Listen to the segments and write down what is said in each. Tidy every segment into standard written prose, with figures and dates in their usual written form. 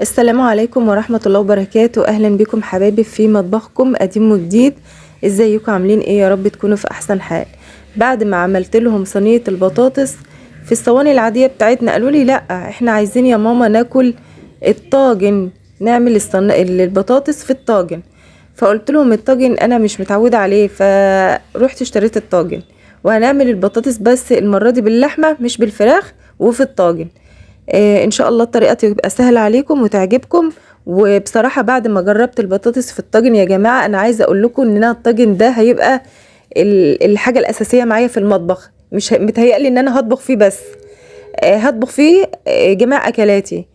السلام عليكم ورحمة الله وبركاته. أهلا بكم حبايبي في مطبخكم قديم وجديد. ازيكم عاملين ايه؟ يا رب تكونوا في احسن حال. بعد ما عملت لهم صينية البطاطس في الصواني العادية بتاعتنا قالوا لي لا احنا عايزين يا ماما ناكل الطاجن، نعمل البطاطس في الطاجن. فقلت لهم الطاجن انا مش متعودة عليه، فروحت اشتريت الطاجن وهنعمل البطاطس بس المرة دي باللحمة مش بالفراخ وفي الطاجن. ان شاء الله الطريقة تبقى سهلة عليكم وتعجبكم. وبصراحة بعد ما جربت البطاطس في الطاجن يا جماعة انا عايزه اقول لكم ان انا الطاجن ده هيبقى الحاجة الاساسية معايا في المطبخ. مش متهيألي ان انا هطبخ فيه بس، هطبخ فيه جميع اكلاتي.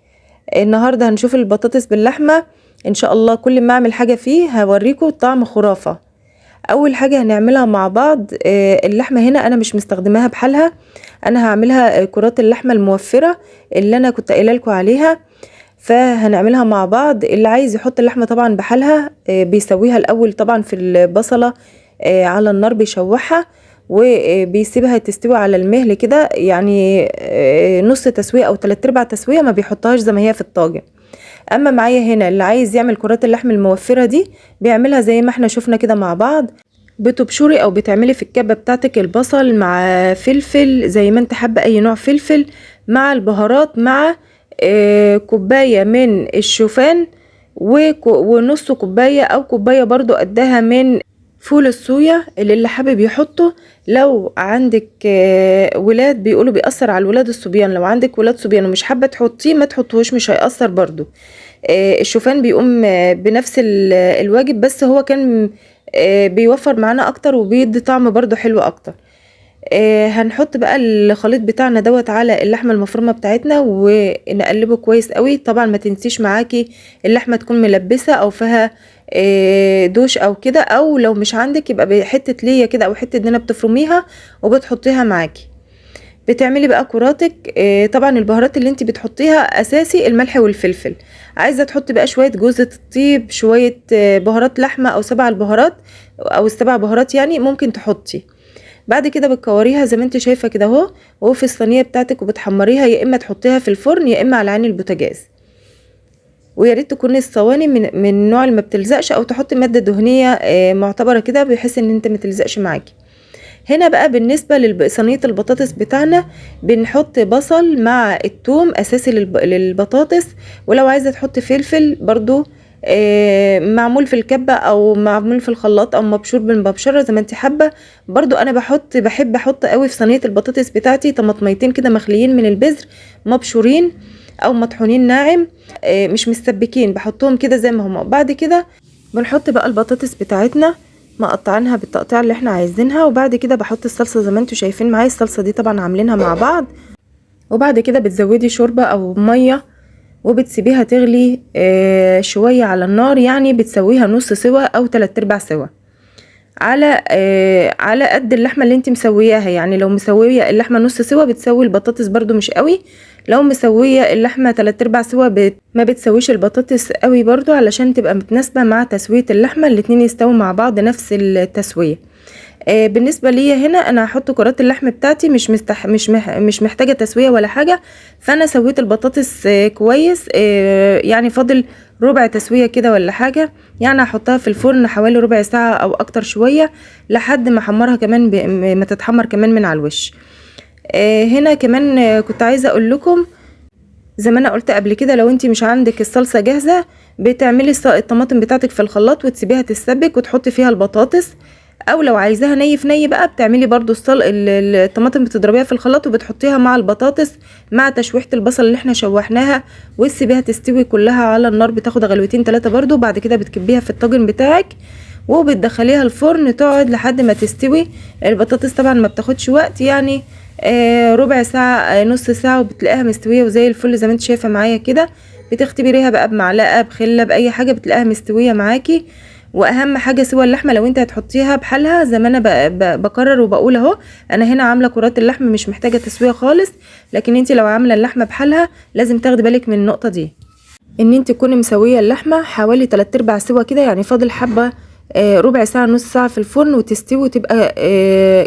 النهارده هنشوف البطاطس باللحمه ان شاء الله. كل ما اعمل حاجة فيه هوريكم طعم خرافه. اول حاجة هنعملها مع بعض، اللحمة هنا انا مش مستخدماها بحالها، انا هعملها كرات اللحمة الموفره اللي انا كنت قايله لكم عليها، فهنعملها مع بعض. اللي عايز يحط اللحمة طبعا بحالها بيسويها الاول طبعا في البصله على النار، بيشوحها وبيسيبها تستوي على المهل كده، يعني نص تسويه او 3/4 تسويه، ما بيحطهاش زي ما هي في الطاجن. اما معايا هنا اللي عايز يعمل كرات اللحم الموفره دي بيعملها زي ما احنا شفنا كده مع بعض. بتبشري او بتعملي في الكبه بتاعتك البصل مع فلفل زي ما انت حابة، اي نوع فلفل، مع البهارات، مع كوباية من الشوفان ونص كوباية او كوباية برضو قدها من فول الصويا اللي حابب يحطه. لو عندك ولاد بيقولوا بيأثر على الولاد الصبيان، لو عندك ولاد صبيان ومش حابة تحطيه ما تحطوش، مش هيأثر برضو. الشوفان بيقوم بنفس الواجب، بس هو كان بيوفر معانا اكتر وبيدي طعم برضو حلو اكتر. هنحط بقى الخليط بتاعنا دوت على اللحمة المفرومه بتاعتنا ونقلبه كويس قوي. طبعا ما تنسيش معاكي اللحمة تكون ملبسه او فيها دوش او كده، او لو مش عندك يبقى بحته ليا كده او حتة دهنه بتفرميها وبتحطيها معاكي. بتعملي بقى كراتك. طبعا البهارات اللي انت بتحطيها اساسي الملح والفلفل. عايزه تحطي بقى شوية جوزة الطيب، شوية بهارات لحمه او 7 البهارات او 7 بهارات يعني ممكن تحطي. بعد كده بتكوريها زي ما انت شايفه كده اهو، وفي الصينية بتاعتك وبتحمريها، يا اما تحطيها في الفرن يا اما على عين البوتاجاز. ويا ريت تكون الصواني من النوع اللي ما بتلزقش، او تحطي مادة دهنية معتبره كده بحيث ان انت ما تلزقش معاكي. هنا بقى بالنسبة لصينيه البطاطس بتاعنا بنحط بصل مع الثوم اساسي للبطاطس، ولو عايزه تحطي فلفل برضو معمول في الكبه او معمول في الخلاط او مبشور بالمبشره زي ما انت حابة. برضو انا بحب احط قوي في صينية البطاطس بتاعتي طماطميتين كده مخليين من البذر، مبشورين او مطحونين ناعم، مش مستبكين، بحطهم كده زي ما هما. بعد كده بنحط بقى البطاطس بتاعتنا مقطعينها بالتقطيع اللي احنا عايزينها، وبعد كده بحط الصلصه زي ما انتم شايفين معايا. الصلصه دي طبعا عاملينها مع بعض. وبعد كده بتزودي شوربة او مية وبتسيبيها تغلي شوية على النار، يعني بتسويها نص سوا او 3/4 سوا على قد اللحمة اللي انت مسوياها. يعني لو مسويه اللحمة نص سوا بتسوي البطاطس برضو مش قوي، لو مسويه اللحمة 3/4 سوا ما بتسويش البطاطس قوي برضو، علشان تبقى متناسبة مع تسويه اللحمة، الاتنين يستووا مع بعض نفس التسوية. بالنسبة ليا هنا انا هحط كرات اللحم بتاعتي مش محتاجه تسويه ولا حاجة، فانا سويت البطاطس كويس، يعني فاضل ربع تسويه كده ولا حاجة، يعني هحطها في الفرن حوالي ربع ساعة او اكتر شوية لحد ما احمرها كمان ما تتحمر كمان من على الوش. هنا كمان كنت عايزه اقول لكم زي ما انا قلت قبل كده، لو انت مش عندك الصلصه جاهزة بتعملي الطماطم بتاعتك في الخلاط وتسيبيها تتسبك وتحطي فيها البطاطس، او لو عايزاها ني في ني بقى بتعملي برضو الطماطم بتضربيها في الخلاط وبتحطيها مع البطاطس مع تشويحه البصل اللي احنا شوحناها، وتسيبيها تستوي كلها على النار، بتاخد غلوتين 3 برضو. بعد كده بتكبيها في الطاجن بتاعك وبتدخليها الفرن تقعد لحد ما تستوي البطاطس. طبعا ما بتاخدش وقت، يعني ربع ساعة نص ساعة وبتلاقيها مستوية وزي الفل زي ما انت شايفه معايا كده. بتختبريها بقى بمعلقه بخله باي حاجة بتلاقيها مستوية معاكي. واهم حاجة سوى اللحمة لو انت هتحطيها بحالها زي ما انا بكرر وبقول اهو، انا هنا عامله كرات اللحم مش محتاجه تسويه خالص، لكن انت لو عامله اللحمة بحالها لازم تاخدي بالك من النقطة دي، ان انت تكوني مسويه اللحمة حوالي 3/4 سوا كده، يعني فاضل حبه ربع ساعة نص ساعة في الفرن وتستوي وتبقى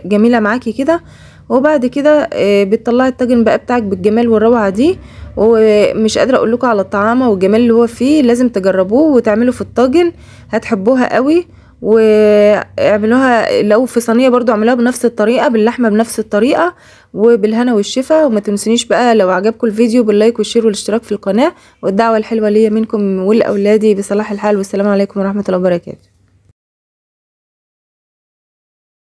جميلة معاكي كده. وبعد كده بتطلعي الطاجن بقى بتاعك بالجمال والروعه دي، ومش قادرة اقول لكم على الطعامه والجمال اللي هو فيه. لازم تجربوه وتعملوا في الطاجن، هتحبوها قوي. واعملوها لو في صينية برضو اعملوها بنفس الطريقة، باللحمه بنفس الطريقة، وبالهنا والشفا. وما تنسونيش بقى لو عجبكم الفيديو بال like وال share والاشتراك في القناة، والدعوة الحلوة ليا منكم ولاولادي بصلاح الحال. والسلام عليكم ورحمة الله وبركاته.